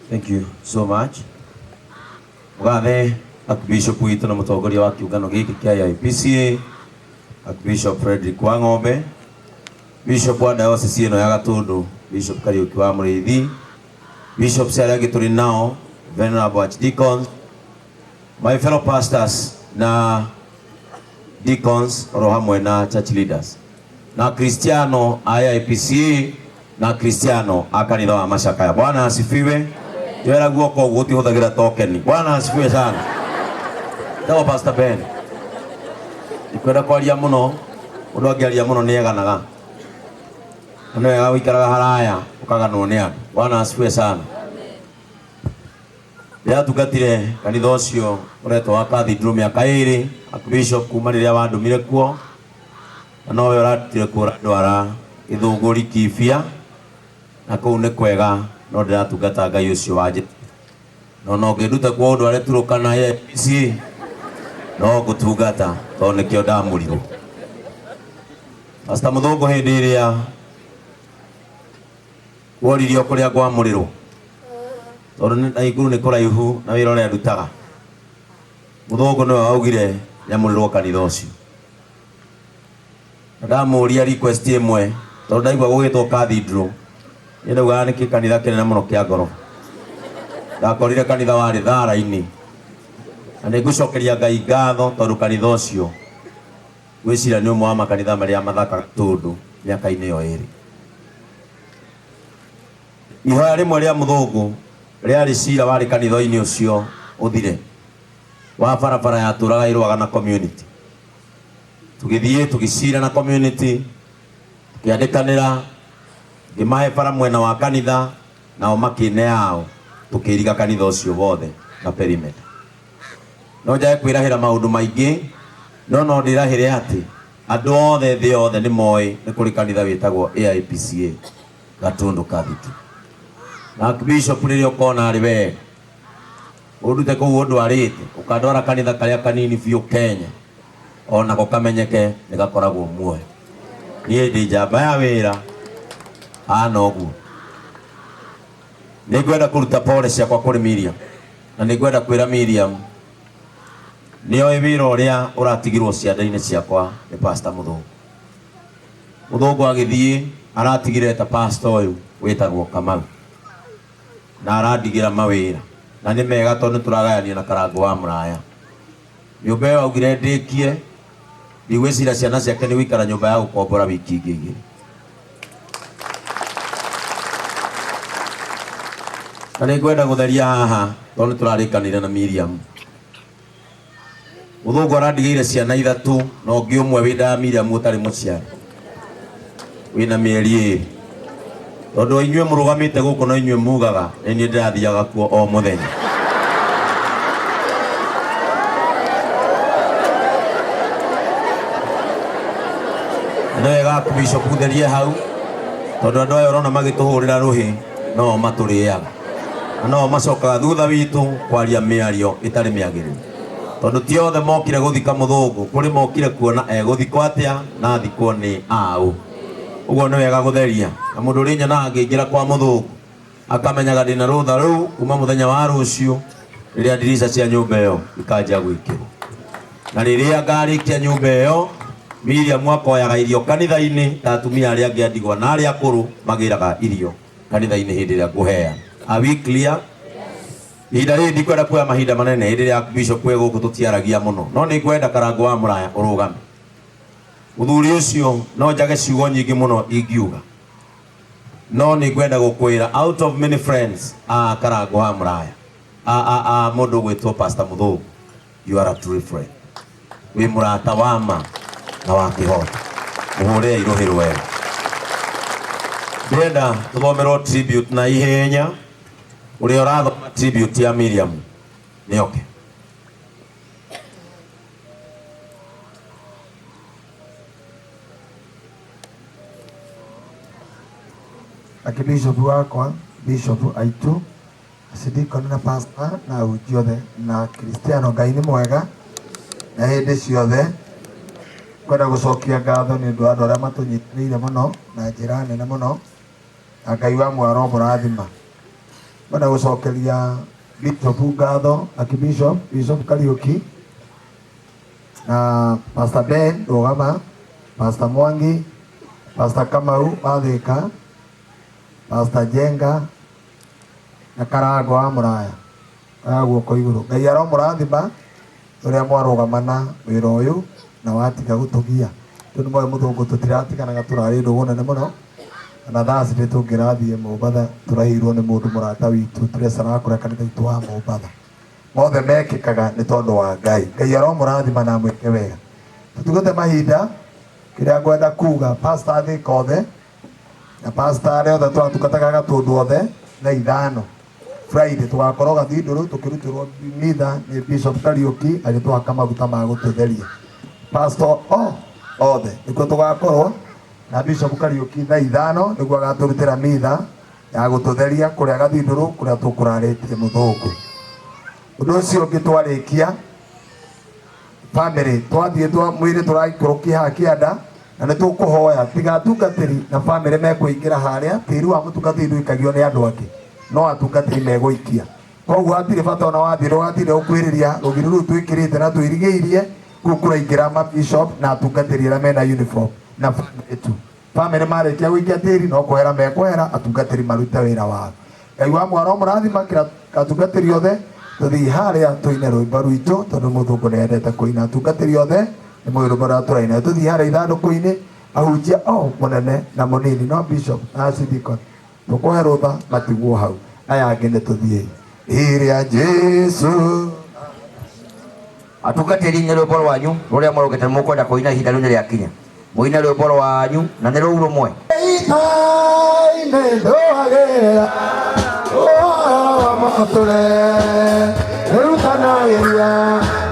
Thank you so much. Mũgathe Archbishop witũ na mũtongoria wa kĩũngano gĩkĩ kĩa AIPCA Archbishop Frederick Wang'ombe, Bishop wa diocese ĩno ya Gatũndũ Bishop Kariũki wa Mũrĩithi, Bishops arĩa angĩ tũrĩ nao, Venerable Archdeacons, my fellow pastors na deacons oro hamwe na church leaders na Kristiano a AIPCA na Kristiano a kanitha wa Macakaya. Bwana asifiwe. Twera guoko ũguo ũtihũthagĩra tokeni. Bwana asifiwe sana. Tagwo Pastor Ben. Ndikwenda kwaria mũno, mũndũ angĩaria mũno nĩ eganaga. Na nĩ wega gũikaraga haraya ũkaganwo nĩ andũ. Bwana asifiwe sana. Ndĩratungatire kanitha ũcio ũretwo wa Cathedral mĩaka ĩrĩ, Archbishop kuma rĩrĩa wandũmire kuo, na nowe ũrandutire kuo ũrandwara Gĩthũngũri Kibia, na kũu nĩ kwega no ndĩratungata Ngai ũcio wanjĩtire. No no ũngĩnduta kuo ũndware Turukana AIPC, no ngũtungata tondũ nĩkĩo ndamũrirwo. Pastor Mũthũngũ hĩndĩ ĩrĩa woririo kũrĩa ngwamũrĩrwo tondũ Naikuru nĩ kũraihu na wĩra ũrĩa ndutaga, Mũthũngũ nĩwe waugire nyamũrĩrwo kanitha ũcio. Na ndamũria request ĩmwe tondũ ndaigua gũgĩtwo cathedral, niĩ ndaugaga nĩkĩ kanitha kĩnene mũno kĩa ngoroba. Ndakorire kanitha warĩ thara-inĩ, na nĩ ngũcokeria Ngai ngatho tondũ kanitha ũcio ngwĩciria nĩ ũmwe wa makanitha marĩa mathaka Gatũndũ mĩaka-inĩ ĩyo ĩrĩ. Ihoya rĩmwe rĩa mũthũngũ rĩarĩ cira warĩ kanitha-inĩ ũcio ũthire wa barabara yatũraga ĩrũaga na community. Tũgĩthiĩ tũgĩcira na community, tũkĩandĩkanĩra, ngĩmahe bara mwena wa kanitha nao makĩne yao, tũkĩiriga kanitha ũcio wothe na perimeter. No njage kwĩrahĩra maũndũ maingĩ, no no ndĩrahĩre atĩ andũ othe thĩ yothe nĩ moĩ nĩ kũrĩ kanitha wĩtagwo AIPCA Gatũndũ Cathedral. Na Archbishop rĩrĩa ũkona arĩ wega ũndute kũu ũndwarĩte ũkandwara kanitha karĩa kanini biũ Kenya, onako kamenyeke nĩ gakoragwo muoyo. Niĩ ndĩ njamba ya wĩra hana ũguo. Nĩ ngwenda kũruta pole ciakwa kũrĩ Miriam, na nĩ ngwenda kwĩra Miriam nĩ oĩ wĩra ũrĩa ũratigirwo ciande-inĩ ciakwa nĩ Pastor Mũthũngũ. Mũthũngũ agĩthiĩ aratigire ta pastor ũyũ wĩtagwo Kamau, na arandigĩra mawĩra na nĩ mega tondũ nĩ tũragayania na Karangũ wa Mũraya. Nyũmba ĩyo augire ndĩkie, ndigwĩciria ciana ciake nĩ gũikara nyũmba ya gũkombora wiki ingĩ igĩrĩ. Na nĩ ngwenda gũtheria haha tondũ nĩ tũrarĩkanĩire na Miriam. Mũthũngũ arandigĩire ciana ithatũ na ũngĩ ũmwe wĩ nda ya Miriam ũtarĩ mũciari, wĩna mĩeri ĩrĩ. Tondũ inyuĩ mũrũgamĩte gũkũ no inyuĩ mugaga nĩ niĩ ndĩrathiaga kuo o mũthenya. Nĩ wega Bishop therie hau tondũ andũ aya ũrona magĩtũhũrĩra rũhĩ no matũrĩaga na no macokaga thutha witũ kwaria mĩario ĩtarĩ mĩagĩrĩru, tondũ ti othe mokire gũthika mũthũngũ, kũrĩ mokire kuona egũthikwo atĩa na athikwo nĩ aũ. Ũguo nĩ wega gũtheria, na mũndũ ũrĩ nyonaga ngĩingĩra kwa mũthũngũ akamenyaga ndĩna rũtha rũu kuma mũthenya wa rũciũ rĩrĩa ndirica cia nyũmba ĩyo ikanjia gwĩkĩrwo. Na rĩrĩa ngarĩkia nyũmba ĩyo, Miriam akoyaga irio kanitha-inĩ ta atumia arĩa angĩ a ndigwa na arĩa akũrũ magĩraga irio kanitha-inĩ hĩndĩ ĩrĩa ngũheana. Are we clear? Ihinda rĩrĩ ndikwenda kuoya mahinda manene, hĩndĩ ĩrĩa Bishop wĩ gũkũ tũtiaragia mũno, no nĩ ngwenda Karangũ wa Mũraya ũrũgame. Mũthuri ũcio no njage ciugo nyingĩ mũno ingiuga, no nĩ ngwenda gũkwĩra out of many friends a Karangũ wa Mũraya, a mũndũ ũgwĩtwo Pastor Mũthũngũ, you are a true friend. Wĩ mũrata wa ma na wa kĩhoto. Mũhũrĩre irũhĩ rwega. Ndĩrenda tũthomerwo tribute na ihenya. Ũrĩa ũrathoma tribute ya Miriam nĩ oke. Akĩbishop wakwa, bishop aitũ, acidikoni na pastor na ahunjia othe na Kristiano, Ngai nĩ mwega na hĩndĩ ciothe. Kwenda gũcokia ngatho nĩ ũndũ wa andũ arĩa matũnyitĩrĩire mũno na njĩra nene mũno, na Ngai wa mwaro mũrathima. Ngwenda gũcokeria Bishop ngatho, Archbishop Bishop Kariuki na Pastor Ben Rugama, Pastor Mwangi, Pastor Kamau wa Thika, Pastor Jenga na Karango wa Muraya. Oya guoko igũrũ. Ngai aromũrathima ũrĩa mwarũgamana wĩra ũyũ na watiga gũtũgia. Tondũ nĩ mũthũngũ tũtiratiganaga tũrarĩ ndũgũ nene mũno. Na thaa citĩ tũngĩrathiĩ Mombatha tũraheirwo nĩ mũndũ mũrata witũ tũrecaraga kũrĩa kanitha witũ wa Mombatha. Mothe mekĩkaga nĩ tondũ wa Ngai. Ngai aromũrathima na amwĩke wega. Tũtigũte mahinda, kĩrĩa ngwenda kuga, pastor Thika othe na pastor arĩa othe tũratungataga Gatũndũ othe thaa 5 Friday tũgakorwo Gathindũrũ tũkĩrutĩrwo mitha nĩ Bishop Kariuki agĩtũhaka maguta ma gũtũtheria. Pastor othe nĩkuo tũgakorwo na Bishop Kariuki thaa 5 nĩguo agatũrutĩra mitha ya gũtũtheria kũrĩa Gathindũrũ kũrĩa tũkũrarĩtie mũthũngũ. Ũndũ ũcio ũngĩ twarĩkia family twathiĩ twa mwĩrĩ tũraikũrũkia haha kĩanda na nĩ tũkũhoya tiga atungatĩri na family mekũingĩra harĩa tĩri wa mũtungatĩri ndũikagio nĩ andũ angĩ no atungatĩri megũikia. Koguo hatirĩ bata ona wathiĩ ndũgatinde ũkwĩrĩria rũgiri rũu twĩkĩrĩte na twĩrigĩirie kũu kũraingĩra ma bishop na atungatĩri arĩa mena uniform na family tu. Family marĩkia gũikia tĩri no kwehera mekwehera atungatĩri marute wĩra wao. Ngai wa mwaro mũrathima kĩra atungatĩri othe tũthiĩ harĩa tũine rwĩmbo rwitũ tondũ mũthũngũ nĩ endete kũina. Atungatĩri othe nĩ mũĩ rwĩmbo rũrĩa tũraina. Tũthiĩ harĩa ithandũkũ-inĩ ahunjia o mũnene na mũnini no bishop na archdeacon tũkũhe rũtha matigwo hau aya angĩ nĩ tũthiĩ ĩrĩa Jesu. Atungatĩri nĩ rwĩmbo rwanyu rũrĩa mũrũgĩte mũkwenda kũina ihinda rĩu nĩ rĩakinya. Mũine rwĩmbo rwanyu na nĩ rũu rũmwe. Itainĩ ndũagĩrĩra ũhoro wa mũtũre rĩrutanagĩria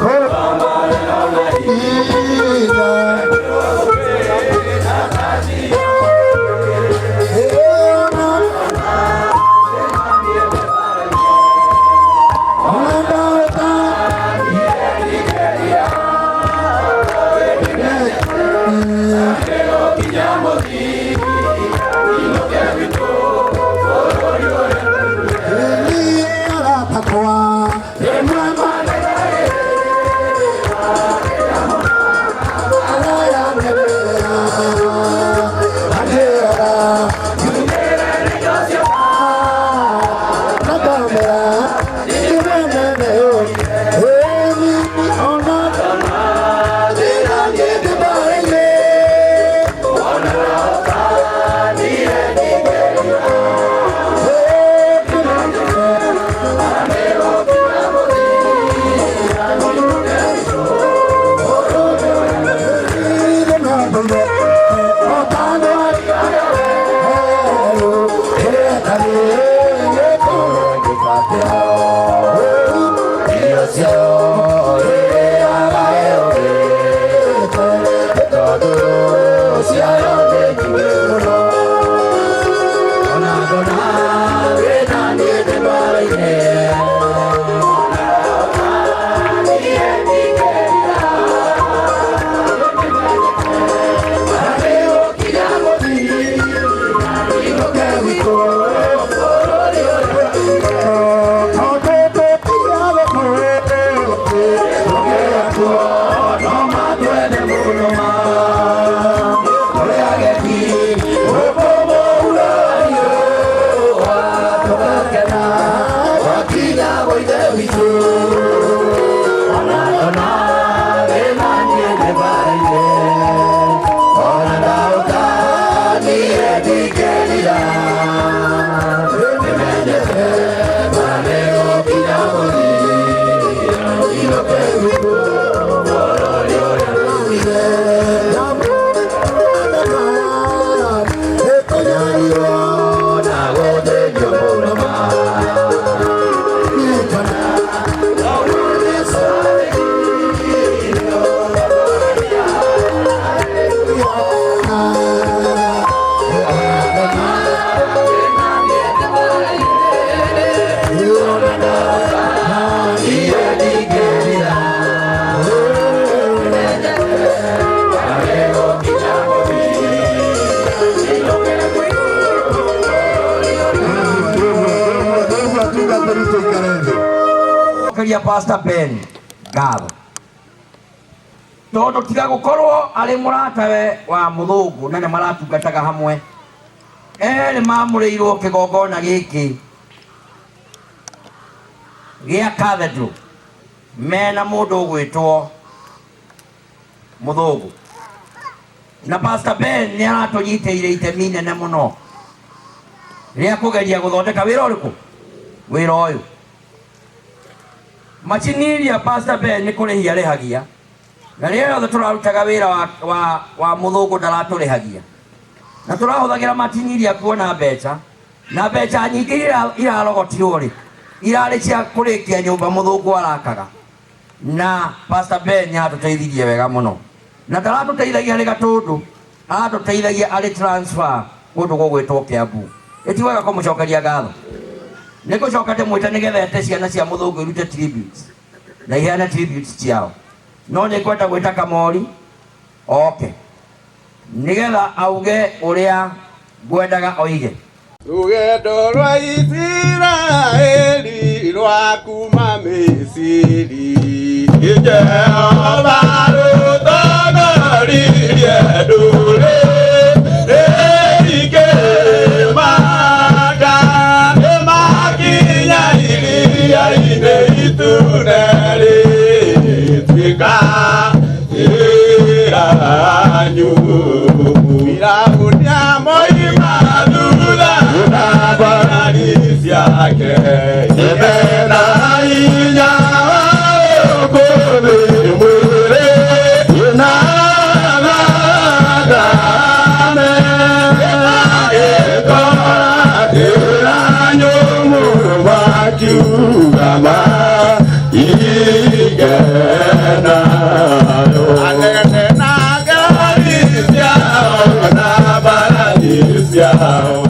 kũrũgamĩrĩra. Rĩu tũikare thĩ. Cokeria Pastor Ben ngatho tondu tiga gukorwo ari muratawe wa muthungu na nĩ maratungataga hamwe erĩ mamũrĩirwo kĩgongona gĩkĩ gĩa cathedral mena mũndũ ũgwĩtwo mũthũngũ na Pastor Ben nĩ aratũnyitĩire itemi inene mũno rĩa kũgeria gũthondeka wĩra ũrĩkũ wĩra ũyũ macini iria Pastor Ben nĩ kũrĩhia arĩhagia na rĩrĩa rĩothe tũrarutaga wĩra wa mũthũngũ ndaratũrĩhagia na tũrahũthagĩra macini iria kuona mbeca na mbeca nyingĩ irarogotirwo rĩ irarĩ cia kũrĩkia nyũmba mũthũngũ arakaga na Pastor Ben nĩ aratũteithirie wega mũno na ndaratũteithagia arĩ Gatũndũ aratũteithagia arĩ transfer kũndũ gũgwĩtwo Kiambu ĩti wega kũmũcokeria ngatho nĩ ngũcoka ndĩmwĩte nĩgetha ete ciana cia mũthũngũ irute tributes na iheane tributes ciao no nĩ ngwenda gwĩta Kamori oke nĩgetha auge ũrĩa ngwendaga oige. Rũgendo rwa Isiraeli rwa kuma Misiri Jehova rũtongoririe ndũrĩrĩ ikĩmaka nĩmakinya iria-inĩ itune rĩtuĩka iranyu Firauni amoima thutha na mbarathi ciake Ĩmena hinya wa ũkũthĩ mwĩrĩ na thakame ĩkora ĩra nyũmũ makiuga ma igena anene na ngari ciao na mbarathi ciao